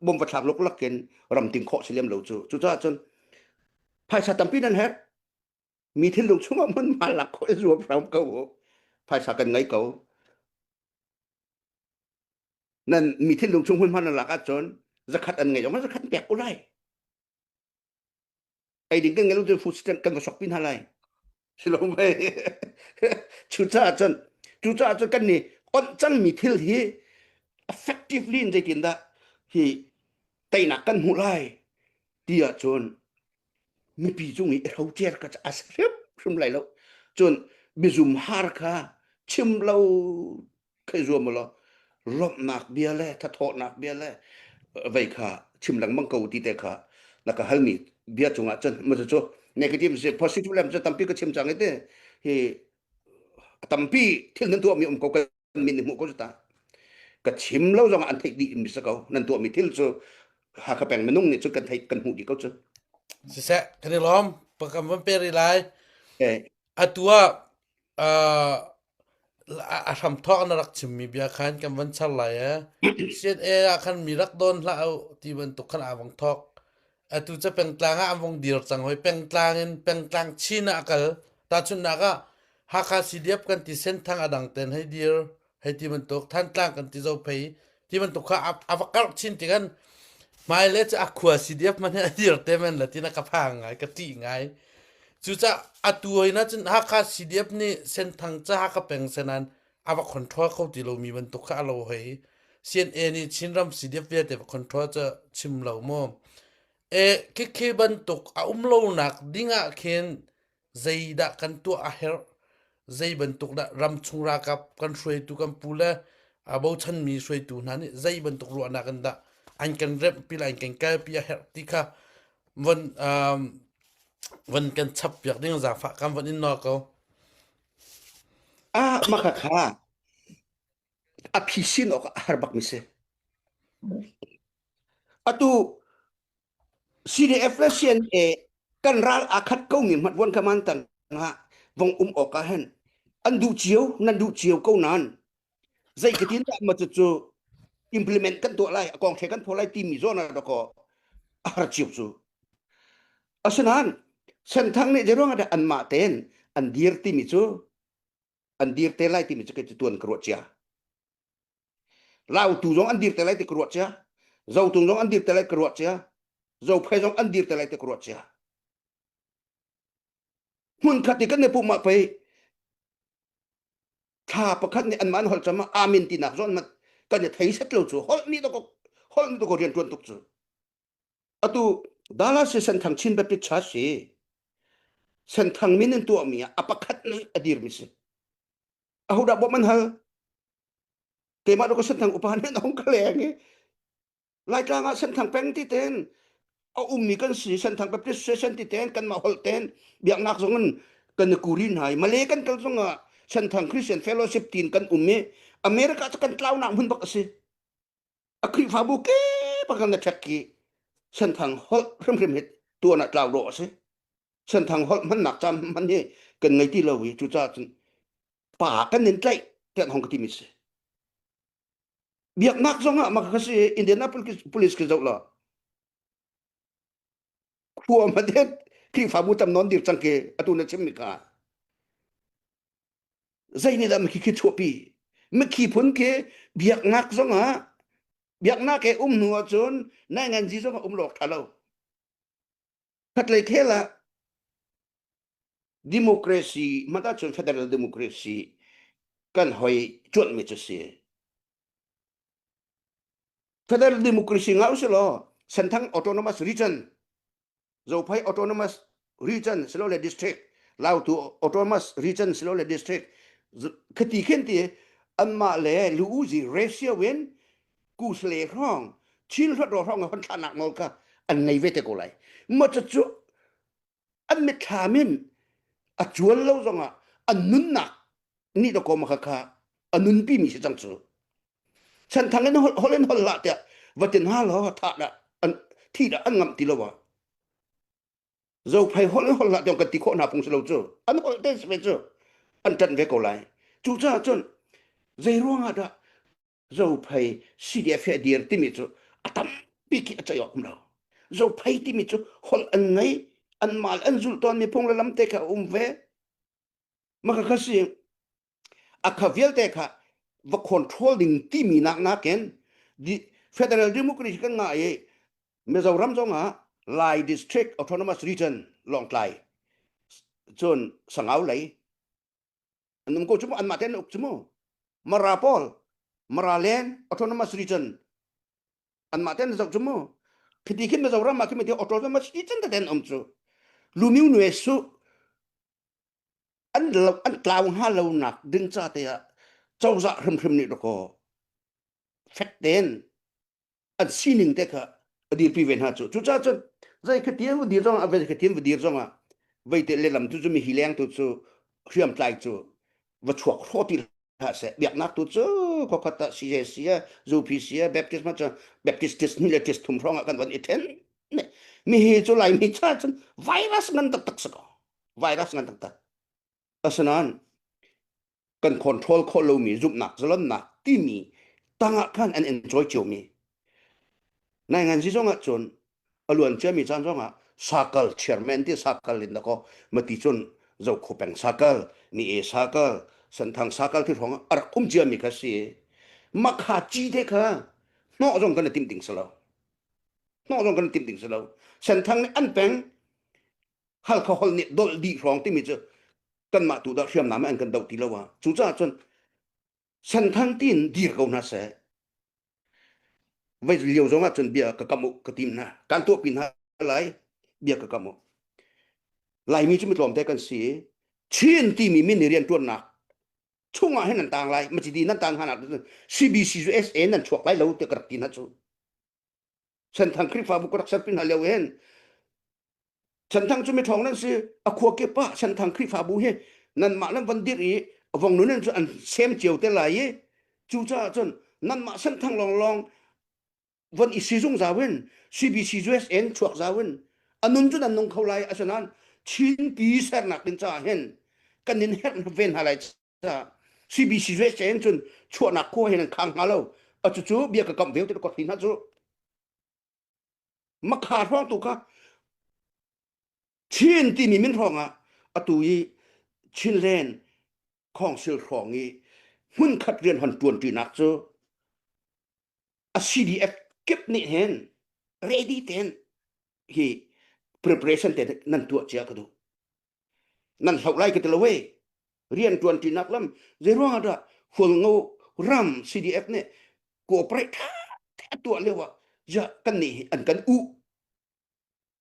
bom va thlak luk lak in ram ting khawh si lem lo cu cucaah cun phaisa tampi nan herh mi thinlung chungah hmun ma lak khawh i zuam hram ko u phaisa kan ngei ko nan mi thinlung chung hmun hman nan lak ahcun zakhat an ngei zong zakhat pek ko lai ei ding kan ngei lo cun food stamp kan va sok pi hna lai silo mei cucaah cun cucaah cun kan nih onh cangmi thil hi effectively in zeitin dah hi teinak kan hmuh lai ti ahcun mipi cung i hrocer ka a si hrimhrim lai lo cun mizum har kha chim lo khei zuam law lawmhnak bia le thathawhnak bia le vei kha chim lengmang ko ti te kha na ka halmi bia cungah cun ma cu negative si positive lam cu tampi ka chim cang i te hi tampi thil nan tuahmi um ko kan min nih hmuh ko cu ta ka chim lo zong an theih dih mi si ko nan tuahmi thil cu Hakha peng minung nih cun kan theih kan hmuh dih ko cu siseh kan i lawm pakam van pe rih lai eh atu ah a hramthawk na rak chimmi bia khan kan van char lai e. CNA ah khan mi rak dawn hlah u ti bantuk khan aa vong thawk. Atu cu pengtlang ah an vong dir cang hoi. Pengtlang in pengtlang chin ah a kal. Tahchunhnak ah Hakha CDF kan ti Senthang a dang ten hei dir hei ti bantuk Thantlang kan ti Zophei ti bantuk kha a va karh chin ti kan hmailei cu a khua CDF man hi a dir te men la tina ka phang ngai ka ṭih ngai. Cucaah atu hoi na cun Hakha CDF nih Senthang ca Hakha peng senan a va control kho ti lomi bantuk kha a lo hoi. CNA nih Chinram CDF vialte va control cu chim lo mu. E khikhi bantuk a um lonak ding ah khin zeidah kan tuah a herh zei bantuk dah ramchung ralkap kan hruaitu kan pu le a bochanmi hruaitu hna nih zei bantuk ruahnak in dah an kan remhpi lai an kan kalpi a herh ti kha von um, von kan chap piak ding zaangfah kan von in nawl ko ah maka kha a phisin awk a har bak mi si atu CDF le CNA kan ral aa khat ko mi hmat vuan kaman tang ah vong um awk ah hin an duh cio nan duh cio ko nan zei ka tin dah ma cu cu implement kan tuah lai a kong the kan pho lai timi zawn ah dako a har cio cu asinain senthang nih zeruang ah dah anmah ten an dir timi cu an dir te lai timi cu kei cu tuan ka ruah cia Lautu zong an dir te lai ti ka ruah cia. Zotung zong an dir te lai ka ruah cia. Zophei zong an dir te lai ti ka ruah cia. Hmun khat i kan i pumh ah pei thla pakhat nih anmah an holh cam ah amen tinak zawn mat kan i thei set lo cu holh nih to holh nih to ko rian tuan tuk cu atu Dallas si Senthang Chin Baptist Church si Senthang min in tuahmi ah a pakhat nih a dirmi si ahodah bawmh an hal keimah ka senthang upa nih an hong ka leng i Laitlang ah senthang peng ti ten a ummi kan si senthang Baptist session ti ten kanmah holh ten biaknak zong in kan i kuri hna i Malay kan kal zong ah senthang Christian Fellowship tin kan um i America cu kan tlaunak hmun bak a si a Khrihfabu ke bak na ṭhek ki senthang holh hrimhrim hi tuan ah tlau dawh a si senthang holh hmannak caan hman hi kan ngei ti lo i cucaah cun pa kan in tlaih tiah hong ka timi si biaknak zong ah maka si Indianapolis police ke zoh la khua ma det Khrihfabu tam non dir cang ke atu na chim mi kha zei nih dah mikhi khi chuahpi mikhi phun khi biaknak zong ah biaknak ke um hnu ahcun nai ngan zi zong ah um lawk tha lo khatlei khel ah Democracy hmanh ahcun federal democracy kan hoi cuanhmi cu si. Federal democracy ngah usih law Senthang Autonomous Region, Zophei Autonomous Region silole district, Lautu Autonomous Region silole district, khati khin ti anmah le lu-uzi ratio in kusle hrawng Chin hluat hrawng hon thlahnak nawl kha an ngei ve te ko lai. Ma cu an mitthlam in A cual lo zongah an nunnak nih dakaw ma kha kha a nunpi mi si cang cu. Senthang in hol in hol hlah tiah va tin ha law thah dah an thi dah an ngamh ti lo ah. Zophei holh in holh hlah tiang kan ti khawh hna phung si lo cu. An holh te si ve cu. An ṭanh ve ko lai. Cucaah cun zei ruangah dah Zophei CDF he dir timi cu a tampi khi a ceih awk um lo. Zophei timi cu holh an ngei, an mal an zulh tawnmi phung le lam te kha a um ve. Maka kha si a kha vialte kha va control ding timi nak nakin federal democracy kan ngah i Mizoram zong ah Lai District Autonomous Region Lawngtlai cun Sangau lei an um ko cu mu anmah tein an uk cu mu Mara pawl Mara Land Autonomous Region anmah tein an zoh cu mu khiti khin Mizoram ah khi Autonomous Region tete an um cu Lumiu nue su an lo an tlau hnga lo nak ding ca te ah cozah hrimhrim nih dakaw fek tein an sining te kha a dirpi ve hna cu cucaah cun zei kha tian va dir zong ah zei kha tian va dir zong ah vei te lehlam tu cu mi hi leng tu cu hriamtlai cu va chuak hraw ti hlah seh biaknak tu cu khokhat ah CJC ah UPC ah Baptist ma cu Baptist tis hnih le tis thum hrawng ah kan van i then mi hi cu Laimi cha cun virus ngan taktak si ko virus ngan taktak asinain kan control khawh lomi zumhnak zalonnak timi tangah khan an enjoy ciomi nai ngan si zong ah cun a luan ciami caan zong ah sakal chairman ti sakal in dakaw mati cun zokho peng sakal ni e sakal santhang sakal thi hrawng a rak um ciami kha si makha ci te kha hnawh zong kan i timh ding si lo hnawh zong kan i timh ding si lo senthang nih an peng Halkha holh nih dolh dih hrawng timi cu kanmah tu dah hriamnam an kan doh ti lo ah cucaah cun senthang tiin dir ko hna seh vai lio zong ah cun bia ka kam u ka tim hna kan tuahpi hna lai bia ka kam u Laimi cu mi tlawmte kan si Chin timi min i rianṭuannak chungah hin nan tang lai macidi nan tang hna CBC USA nan chuak lai lo tiah ka rak ti hna cu Senthang Khrihfabu ka rak serpi hna lio hin Senthang cu miṭhawng nan si a khua kip ah Senthang Khrihfabu hi nanmah nan van dirh i vong nun cu an sem cio te lai i cucaah cun nanmah Senthang lawnglawng von i si zungzal in CBC USA in chuak zau in a nun cu nan nung kho lai asinain Chinpi sernak ding caah hin kan in herh ve hna lai caah CBC USA in cun chuahnak khua hin an khang hnga lo a cucu bia ka kamh ve te ka hna cu makha hrawng tu kha Chin timi min hrawng ah atu i Chinland Council hrawng i hmunkhat rian hon ṭuan ṭinak cu a CDF kip nih hin ready ten hi preparation te nan tuah cia ka duh nan hloh lai ka ti lo wei rian ṭuan ṭinak lam zei ruang ah dah Hualngo ram CDF nih cooperate ṭha te a tuah lio ah ya kan nih hi an kan u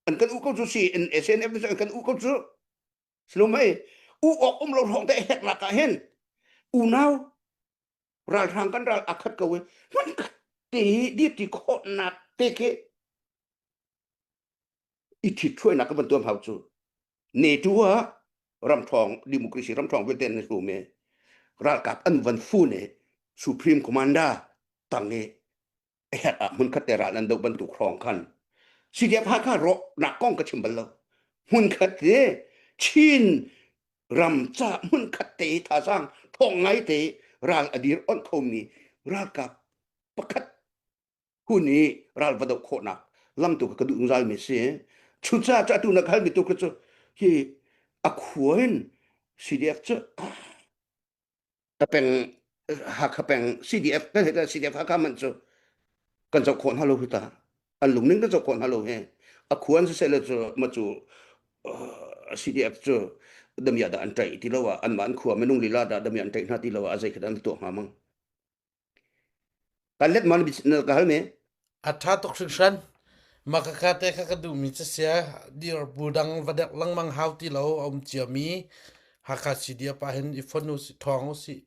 an kan u ko cu si SNF nih an kan u ko cu silomei u awk um lo hrawng te hek lak ah hin unau ralhrang kan ral akhat ko i hman khat te hi dir ti khawhnak te khi i ṭhit-hruainak kan van tuam hau cu NATO ah ramṭhawng democracy ramṭhawng vialte an hlum i ralkap an van fun i supreme commander tang i herh ah hmunkhat te ral an doh bantuk hrawng khan CDF Hakha rawhnak kong ka chim bal lo hmunkhat te Chin ram ca hmunkhat te thazaang thawng ngai te ral a dir onh khomi ralkap pakhat hun i ral va doh khawhnak lam tu ka duh zungzal mi si. Cucaah cu atu na ka halmi tu kha cu hi a khua in CDF cu ka peng Hakha peng CDF kan hei CDF Hakha man cu kan zoh khawh hna lo hi ta an lungning kan zoh khawh hna lo hi a khua an siseh le cu ma cu CDF cu damia dah an ṭaih ti lo ah anmah an khua minung lila dah damia an ṭaih hna ti lo ah a zei kha dah an tuah hnga mang Kan let ma na ka hal me? A ṭha tuk hringhran. Mah khakha te kha ka duhmi cu sia dir bu dang va dek lengmang hau ti lo a um ciami Hakha CDF ah hin i fon usih ṭhawng usih.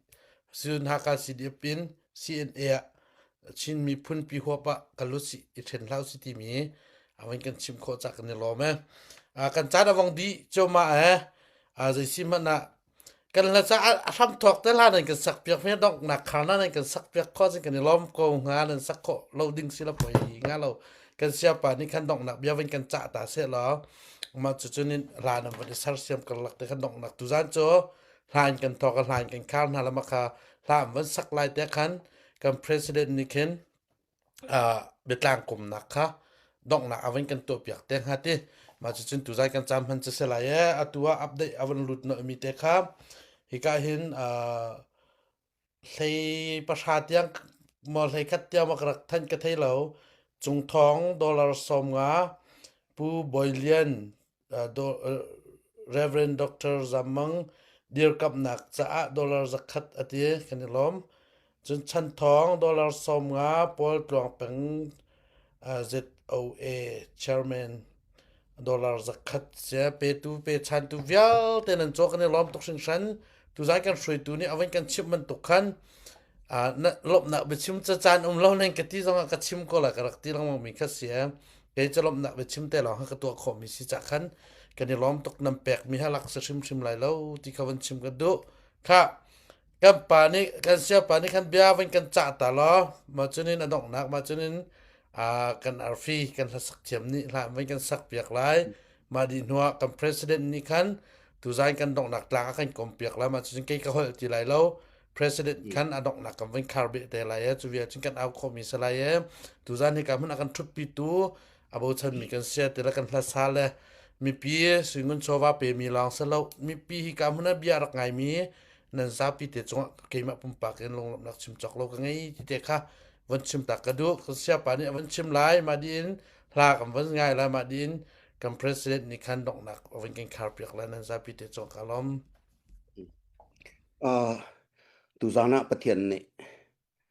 Cun Hakha CDF in CNA ah Chin miphun pi huap ah kal usih i ṭhen hlah usih timi a van kan chim khawh cah kan i lawm e. Kan caan a vong dih cuahmah e. Zei si hmanh ah kan hla ca a hram thawk te hla nan kan sak piak mi donghnak khar na nan kan sak piak kho cun kan i lawm ko hnga nan sak khawh lo ding si la poi nga lo kan siapa nih khan donghnak bia van kan cah ta seh law mah cu cun in hla nan van i sersiam karlak te khan donghnak tuzan cu hlan kan thawk a hlan kan khar hna lama kha hla an van sak lai te khan kan president nih khin biatlang kumnak kha donghnak a van kan tuahpiak te hnga ti mah cucun tuzai kan cam hman cu si lai e atu ah update a van lut mi te kha hika hin hlei pahra tiang maw hlei khat tiang ma ka rak than ka thei lo cungthong dollar 50 pu Bawi Lian Rev. Dr. Zam Mang dirkamhnak caah dollar 100 a ti kan i lawm. Cun Chan Thawng dollar 50 Paul Tluang Peng ZOA chairman dollar 100 sia petu pechantu vialte nan caw kan i lawm tuk hringhran. Tuzai kan hruaitu nih a van kan chimh bantuk khan lawmhnak biachim caan um lo nan ka ti zongah ka chim ko la ka rak ti lengmang mi kha si kei cu lawmhnak biachim te lawng ka tuah khawh mi si cah khan kan i lawm tuk nan pek mi ha lak si hrimhrim lai lo ti kha van chim ka duh kha kan pa nih kan sia pa nih khan bia van kan cah ta law ma cunin a donghnak ma cunin kan arfi kan hlasak thiam nih hla van kan sak piak lai ma di hnuah kan president nih khan tuzan kan donghnak tlang a kan kom piak lai ma cucun kei ka holh ti lai lo president khan a donghnak kan van khar beh te lai e cu vial cun kan au khawh mi si lai e tuzan hi ka hmun a kan thut pi tu a bochan mi kan sia ti le kan hlasa le mipi suingun chawva pe mi lawng se lo mipi hi ka hmun a bia rak ngai mi nan zapi te cungah keimah pumpak in lunglawmhnak chim cawk lo ka ngei ti te kha van chim tak ka duh kan siapa nih a van chim lai ma din hla kan van ngai lai ma din kan president nih khan donghnak van kan khar piak lai nan zapi te cung ka lawm Uh, tuzan ah Pathian nih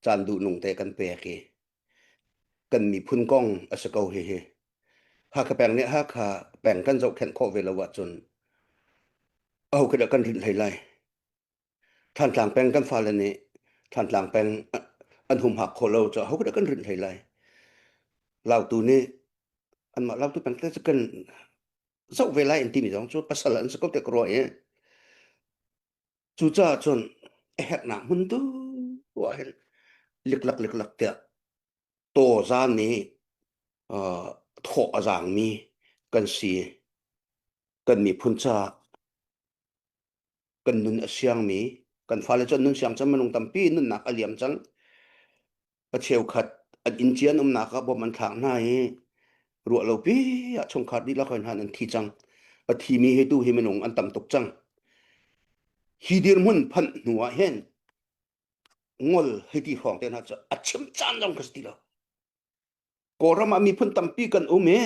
caan duh nung te kan pek i kan miphun kong a si ko hihi. Hakha peng nih Hakha peng kan zohkhenh khawh ve lo ahcun aho khi dah kan rinh hlei lai. Thantlang peng kan fale nih Thantlang peng an humhak khawh lo cu aho khi dah kan rinh hlei lai. Lautu nih anmah Lautu peng te cu kan zoh ve lai an timi zong cu pasal an si ko te ka ruah i cucaah cun a herhnak hmun tu ah hin liklak liklak tiah taw zan nih thawh a zaangmi kan si kan miphun caah kan nun a siangmi kan fale cu an nun siang cang minung tampi nunnak a liam cang A cheukhat an inn cia an umnak ah bom an thlak hna i ruah lopi ah chungkhar dihlak hoi hna an thi cang. A thimi hi tu hi minung an tam tuk cang. Hi dirhmun phanh hnu ah hin ngol hei ti hrawng te hna cu a chim caan zong ka si ti lo. Kawlram ah miphun tampi kan um i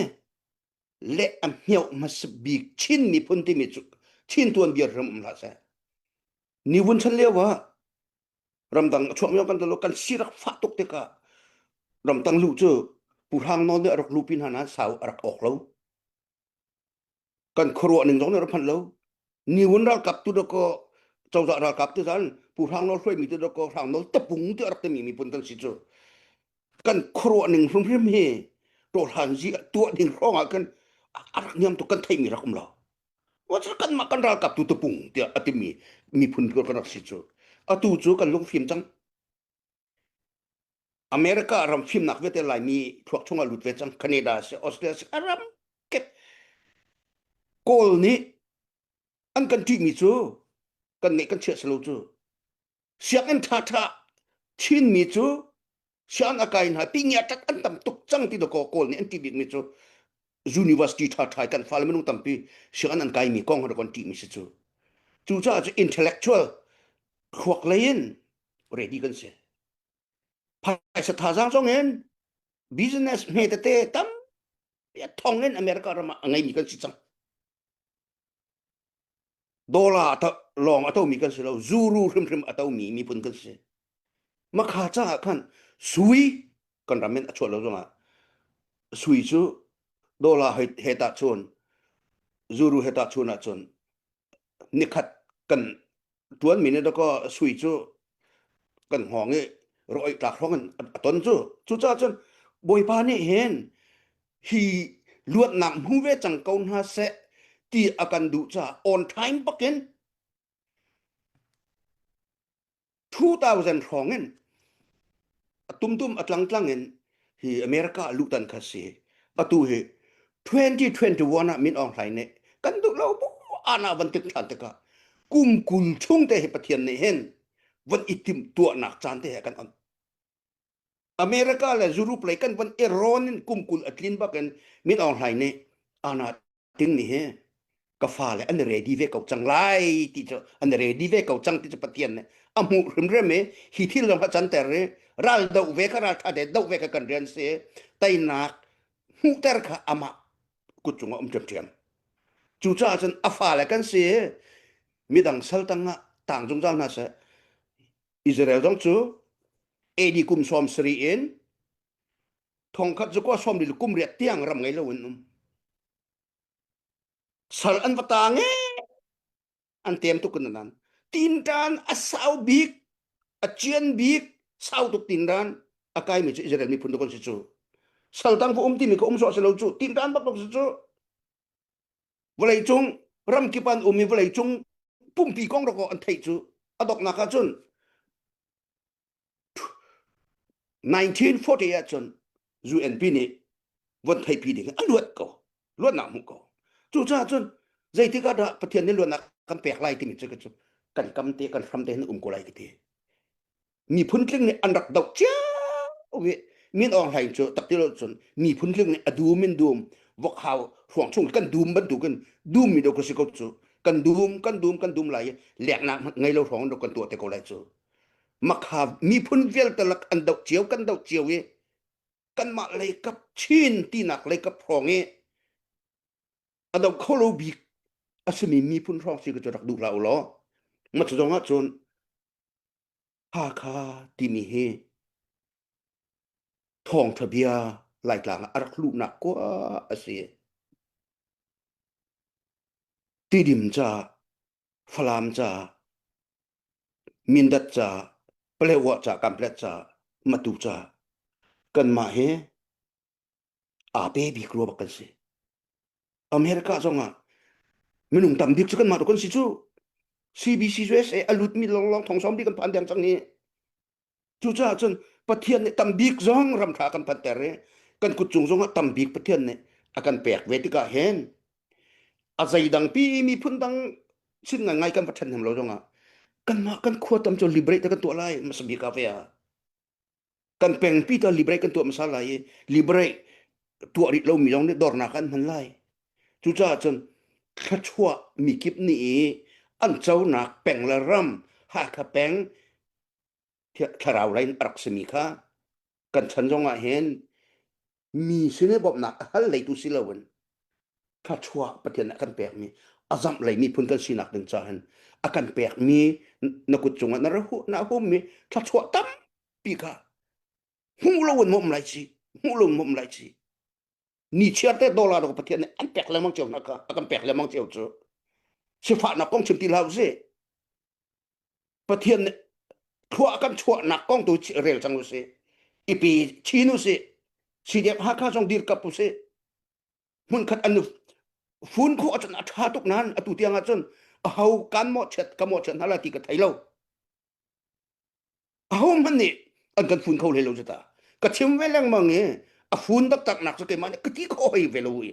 le a hmioh hmasa bik Chin miphun timi cu Chin tuanbia hrim um hlah seh. Ni vun chan lio ah ramdang a chuakmi kan lo kan si rak fah tuk tikah ramtang lu cu Pu Hrang Nawl nih a rak lupi hna na sau a rak awk lo kan khuaruah ning zong nih a rak phanh lo niwun ralkap tu dako cozah ralkap tu zan Pu Hrang Nawl hruaimi tu dako Hrang Nawl tapung ti a rak timi miphun kan si cu kan khuaruah ning hrimhrim hi tawhlan zi tuah ding hrawng ah kan a rak niam tuk kan theimi rak um lo kanmah kan ralkap tu tupung tiah a timi miphun kan rak si cu atu cu kan lungfim cang America ram fimnak vialte Laimi thluak chungah lut ve cang Canada si Australia si a ram kip Kawl nih an kan ṭihmi cu kan ngeih kan chiah si lo cu sianginn ṭhaṭha Chinmi cu sianginn a kai hna pingia ṭat an tam tuk cang ti dakaw Kawl nih an ṭih bikmi cu university ṭhaṭha kan fale minung tampi sianginn an kaimi kong rak an ṭihmi si cu cucaah cu intellectual thluak lei in ready kan si phaisa thazaang zong in business hme tete tam thong in America ram ah a ngeimi kan si cang Dollar lawng a tomi kan si lo, zuru hrimhrim a tomi miphun kan si. Makha caah khan sui kan ram in a chuah lo zongah sui cu dollar he tah chun zuru he tah chun ahcun nikhat kan tuan mi nih dakaw sui cu kan hngawng i rawih tlak hrawng in a ton cu cucaah cun bawipa nih hin hi luatnak hmu ve cang ko hna seh. ti a kan duh caah on time bakin 2000 hrawng in a tumtum a tlangtlang in hi America lutan kha si atu hi 2021 ah Min Aung Hlaing nih kan duh lo bu ana van tik than tikah kum 20 chung te hi Pathian nih hin van i tim tuahnak caan te he kan on America le Europe lei kan van i rawn in kum 20 a tlin bakin Min Aung Hlaing nih ana ting nih hi ka fale an ready ve ko cang lai ti cu an ready ve ko cang ti cu Pathian nih a hmuh hrimhrim i hi thil zong kha canter i ral doh ve kha ral tha te doh ve kha kan rian si teinak hmuhter kha amah kut cungah um ṭhiamṭhiam cucaah cun a fale kan si midang sal tangah tang zungzal hna seh Israel zong cu AD kum 70 in thongkhat cu kwa sawm li kum riat tiang ram ngei lo in um sal an va tang e an tem tuk in nan tintan a sau bik a chian bik sau tuk tindan a kai mi cu Israel miphun tu si cu sal tang um ti mi ka um so se lo cu tintan bak si cu vawlei cung ram kip an um i vawlei cung pumpi kong roko an theih cu a doknak ah cun 1940 ahcun UNP nih von theipi ding a luat ko luatnak hmuh ko cucaah cun zeitik ah dah Pathian nih luatnak kan pek lai timi cu cu kan kam te kan hram te hin um ko lai ka ti miphun tling nih an rak doh cio i Min Aung Hlaing cu tak ti lo cun miphun tling nih a dum in dum vokhau hruang chung kan dum bantukin dum mi do ka si ko cu kan dum kan dum kan dum lai i leknak ngei lo hrawng kan tuah te ko lai cu makha miphun vialte lak an doh cio kan doh cio i kanmah leikap Chin tinak leikap hrawng i a doh kho lo bik a simi miphun hrawng si ka cu rak duh hlah u law ma cu zong ah cun Hakha timi hi thawngṭha bia Laitlang ah a rak luhnak kua a si. Tidim ca, Falam ca, Mindat ca, Paletwa ca, Kanpetlet ca, Matu ca, kanmah hi aa pe bik rua bak kan si. America zong ah minung tam bik cu kanmah tu kan si cu. CBC USA a lutmi lawnglawng thong sawm bik kan phan deng cang hi. Cucaah cun Pathian nih tam bik zong ram ṭha kan phanter i kan kut cung zongah tam bik Pathian nih a kan pek ve tikah hin a zeidang pi miphun dang sin ngai kan va ṭhenhnem lo zongah kanmah kan khua tam cu liberate kan tuah lai hmasa bik ah ve ah kan pengpi ta liberate kan tuah hmasa lai i liberate tuah rih lomi zong nih dornak an hman lai cucaah cun thluachuah mikip nih i an conak peng le ram Hakha peng thlarau lei in a rak simi kha kan chan zongah hin mi sin i bawmhnak a hal leitu si loin thluachuah Pathian nih a kan pekmi a zamh lei miphun kan sinak ding ca hin a kan pekmi na kut cungah na na hummi thluachuah tampi kha hmuh loin mawm lai ci hmuh loin mawm lai ci ni chiar te dollar ko Pathian nih an pek lengmang cio hna kha a kan pek lengmang cio cu sifahnak kong chim ti hlah usih Pathian nih thlua kan chuahnak kong tu rel cang usih ipi chin usih CDF Hakha zong dirkap usih hmunkhat an fun khawh ahcun a ṭha tuk nain atu tiang ahcun aho kan mawhchiat ka mawhchiat hna lai ti ka thei lo aho hmanh nih an kan fun kho hlei lo cu ta ka chim ve lengmang i a fun taktak nak cu keimah nih ka ti kho hoi ve lo i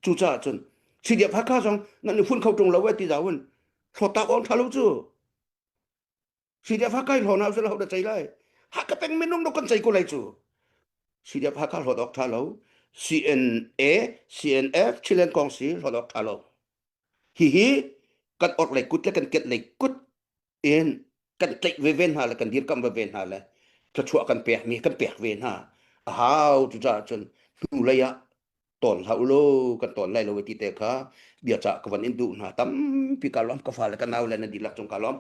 cucaah cun CDF Hakha zong nan i fun kho ṭung lo e ti zau in hlawt awk ṭha lo cu CDF Hakha i hlawn ah ho dah cei lai Hakha peng minung do kan cei ko lai cu CDF Hakha hlawt awk ṭha lo CNA CNF Chilen kong si hlawt awk ṭha lo hihi kan orh lei kut le kan ket lei kut in kan tlaih veve hna le kan dirkamh veve hna le thluachuah kan pekmi kan pek ve hna a hau cucaah cun hnu lei ah tawn hlah u law kan tawn lai lo ti te kha bia cah ka van in duh hna tampi ka lawm ka fale ka nau le na dihlak cung ka lawm.